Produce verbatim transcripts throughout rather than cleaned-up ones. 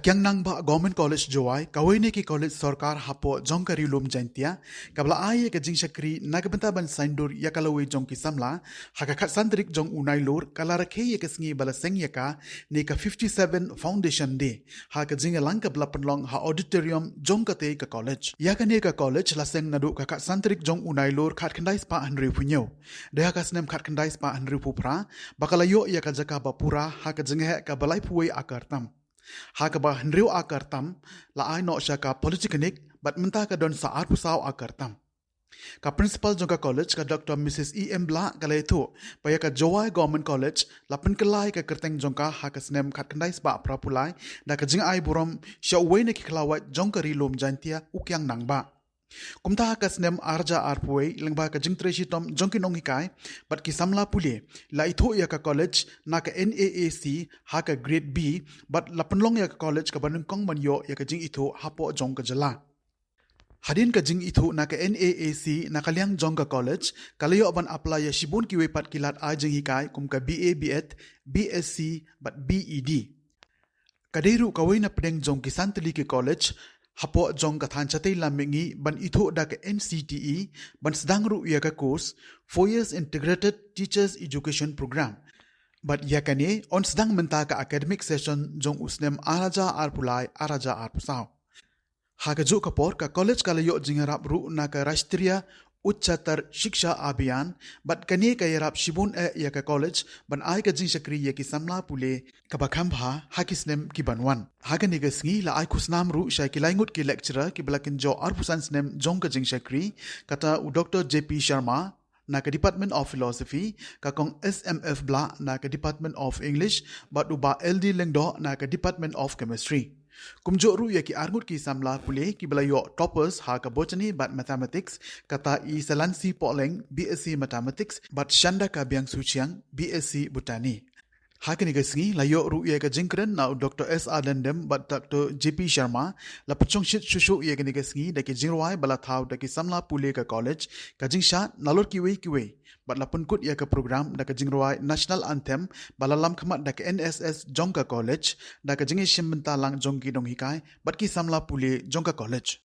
Kiang Nangbah Government College Jowai, kawei na ki college sorkar hapoh jong ka Ri Lum Jaintia, kaba la ai ïa ka jingshakri na ka bynta ban saiñdur ïa ka lawei jong ki samla, ha ka khatsan tarik jong u Nailur, ka la rakhe ïa ka sngi ba la seng ïa kane ka fifty-seven Foundation Day, ha ka jingïalang kaba la pynlong ha auditorium jong katei ka college. Ïa kane ka college la seng naduh ka khatsan tarik jong u Nailur khatkhyndai spah hynriewphew hynñiew. Dei ha ka snem khatkhyndai spah hynriewphew phra, ba ka la ïoh ïa ka jaka ba pura, ha ka jingheh kaba laiphew wei akar tam. Ha kaba hynriew akar tam, la ai noh sha ka Polytechnic, bad mynta ka don sa arphew saw akar tam. Ka principal jong ka college ka Doctor Missus E M Blah ka la ïathuh, ba ïa ka Jowai Government College, la pynkylla ïa ka kyrteng jong ka ha ka snem khatkhyndai spah phraphew lai, da ka jingai burom, sha uwei na ki khlawait jong ka Ri Lum Jaintia u Kiang Nangbah. Kumta ha ka snem arhajar arphew wei, lyngba ka jingtrei shitom jong ki nonghikai, bad ki samla pule, la ithuh ïa ka college, na ka N A A C, ha ka grade B, bad la pynlong ïa ka college kaba nyngkong ban ïoh ïa ka jingithuh hapoh jong ka jylla. Hadien ka jingithuh na ka N A A C na ka liang jong ka college, ka la ïoh ban apply ïa shibun kiwei pat ki lad ai jinghikai kum ka B A B Ed, B S C, bad B E D. Ka dei ruh kawei na pdeng jong ki san tylli ki college, hapoh jong ka thaiñ shatei lam mihngi ban ithuh da ka N C T E, ban sdang ruh ïa ka course, Four Years Integrated Teachers Education Program. Bad ïa kane, yn sdang mynta ka academic session jong u snem arhajar arphew lai, arhajar arphew saw. Ha kajuh ka por, ka college ka la ïoh jingïarap ruh na ka Rashtriya Ucchatar Shiksha Abhiyan, bad kane ka ïarap shibun eh ïa ka college, ban ai ka jingshakri ïa ki samla pule, kaba kham bha, ha ki snem ki ban wan. Ha kane ka sngi la ai khusnam ruh sha ki lai ngut ki lecturer kiba la kynjoh arphew san snem jong ka jingshakri, kata u Doctor J P Sharma, na ka Department of Philosophy, ka Kong S M F Blah, na ka Department of English, bad u Bah L D Lyngdoh, na ka Department of Chemistry. Kumjuh ruh ïa ki arngut ki samla pule kiba la ïoh toppers ha ka Botany bad Mathematics, kata i Salansi Pohleng, B S C Mathematics, bad Shandaka Biangsuchiang, B S C Botany. Ha kane ka sngi, la ïoh ruh ïa ka jingkren na u Doctor S R Lyngdoh bad Doctor J P Sharma, la pynshongshit shuh shuh ïa kane ka sngi da ki jingrwai ba la thaw da ki samla pule ka college, ka jingshad, nalor kiwei kiwei. Bad la pynkut ïa ka program da ka jingrwai National Anthem, ba la lam khmat da ka N S S jong ka college, da ka jingïashim bynta lang jong ki nonghikai, bad ki samla pule jong ka college.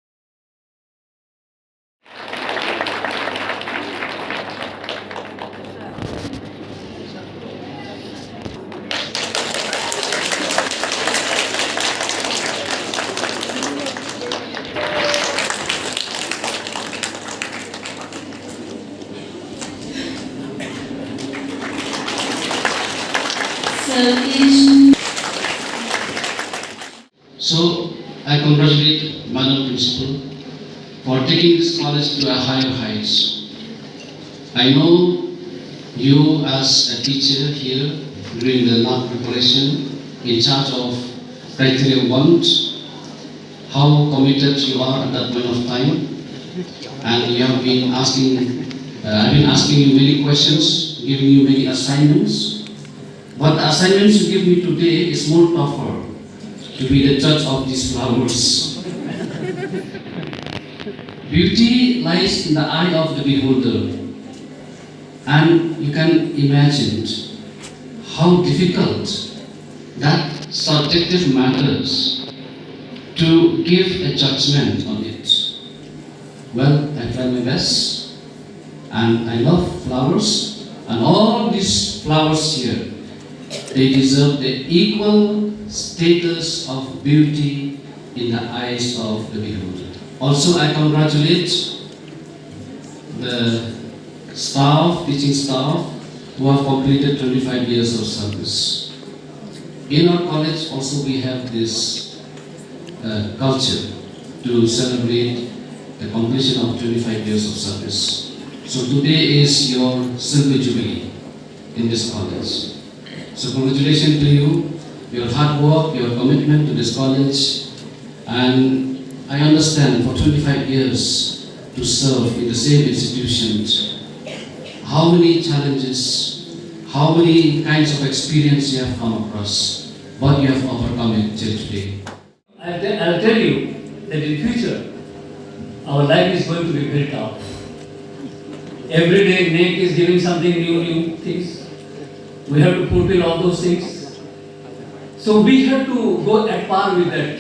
So, I congratulate Madam Principal for taking this college to a higher heights. I know you as a teacher here during the lab preparation in charge of criteria one, how committed you are at that point of time, and you have been asking, uh, I've been asking you many questions, giving you many assignments. But the assignments you give me today is more tougher to be the judge of these flowers. Beauty lies in the eye of the beholder, and you can imagine how difficult that subjective matters to give a judgment on it. Well, I tried my best, and I love flowers, and all these flowers here, they deserve the equal status of beauty in the eyes of the beholder. Also, I congratulate the staff, teaching staff, who have completed twenty-five years of service. In our college also we have this, uh, culture to celebrate the completion of twenty-five years of service. So today is your silver jubilee in this college. So congratulations to you, your hard work, your commitment to this college, and I understand for twenty-five years to serve in the same institution, how many challenges, how many kinds of experience you have come across, but you have overcome it till today. I'll, te- I'll tell you that in future, our life is going to be built up. Every day, NEC is giving something new, new things. We have to fulfill all those things. So we have to go at par with that.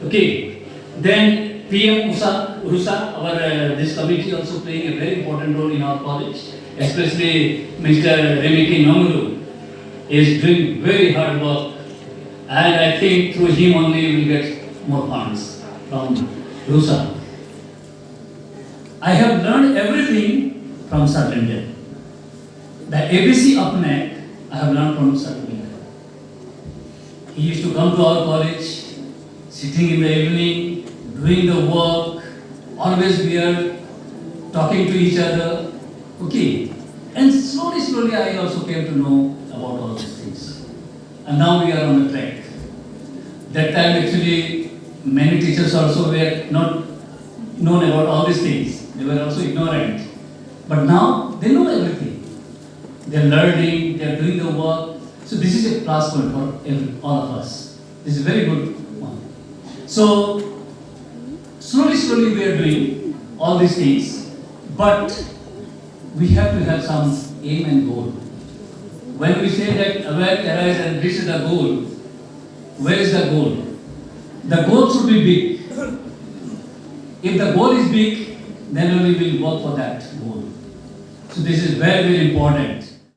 Okay. Then P M Usa, Rusa, our uh, this committee also playing a very important role in our college, especially Mister Remeke Nonglu is doing very hard work, and I think through him only we get more funds from Rusa. I have learned everything from Sir Lyngdoh. The A B C of NEC, I have learned from Sir Lyngdoh. He used to come to our college, sitting in the evening, doing the work, always we are talking to each other. Okay. And slowly, slowly, I also came to know about all these things. And now we are on the track. That time, actually, many teachers also were not known about all these things. They were also ignorant. But now they know everything. They're learning, they're doing the work. So this is a plus point for every, all of us. This is a very good one. So slowly, slowly we are doing all these things, but we have to have some aim and goal. When we say that wealth arise and this is the goal, where is the goal? The goal should be big. If the goal is big, then only we will work for that goal. So this is very, very important.